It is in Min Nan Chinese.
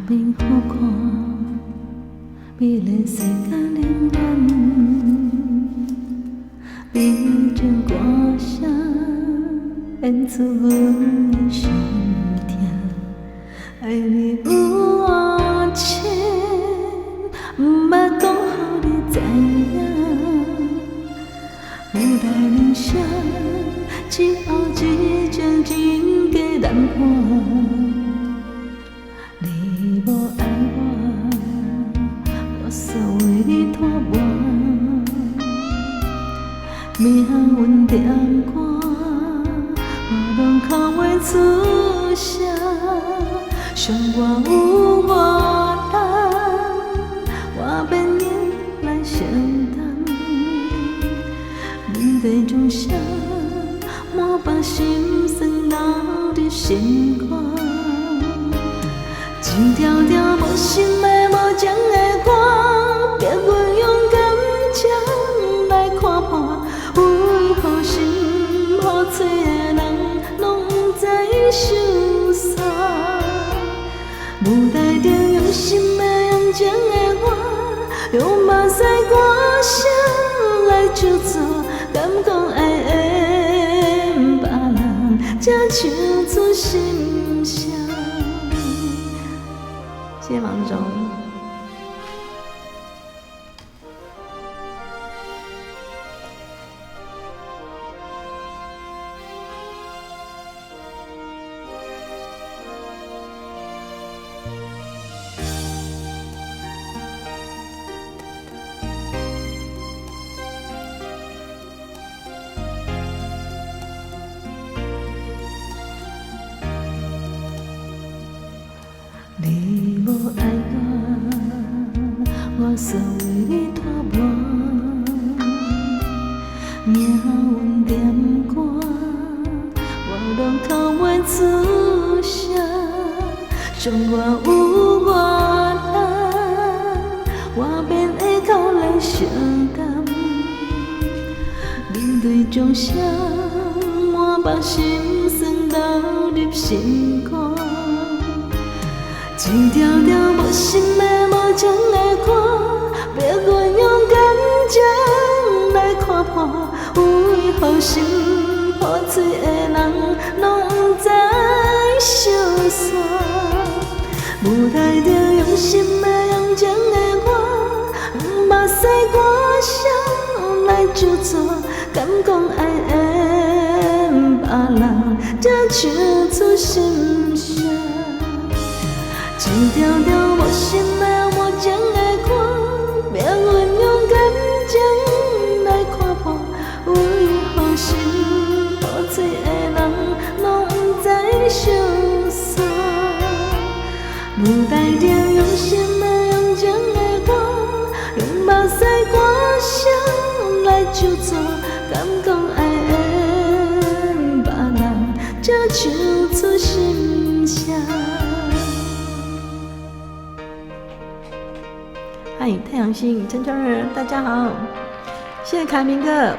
面好看，美丽世间冷暖，悲情歌声演出阮的心痛。爱你有偌深，毋捌讲予你知影。无奈人生，只有一情真假难看。你无爱我，我煞为你拖磨。命运踮肝，我拢哭袂出声。伤我有偌重，我便用来承担。面对众生，满腹心酸留伫心肝。一条条无心的、无情的歌，命运用感情来看破。为何心破碎的人，拢不知相散？无代着用心的、用情的我，用目屎歌声来唱作，敢讲爱缘别人，才唱出心声。谢谢芒种。你无爱我，我煞为你拖磨。命运踮肝，我拢哭袂出声。伤我有偌重，我便会靠来承担。面对众生，满腹心酸留入心肝。一条条无心的、无情的歌，命运用感情来看破。为何心破碎的人，拢不知相散？无奈着用心的、用情的我，用目屎歌声来唱作，敢讲爱缘别人，才唱出心声。一条条无心的、无情的歌，命运用感情来看破。为何心破碎的人，拢不知相散？无代着用心的、用情的我，用目屎歌声来唱作，敢讲爱缘别人，才唱出心声。嗨，太阳星陈川儿，大家好，谢谢凯明哥。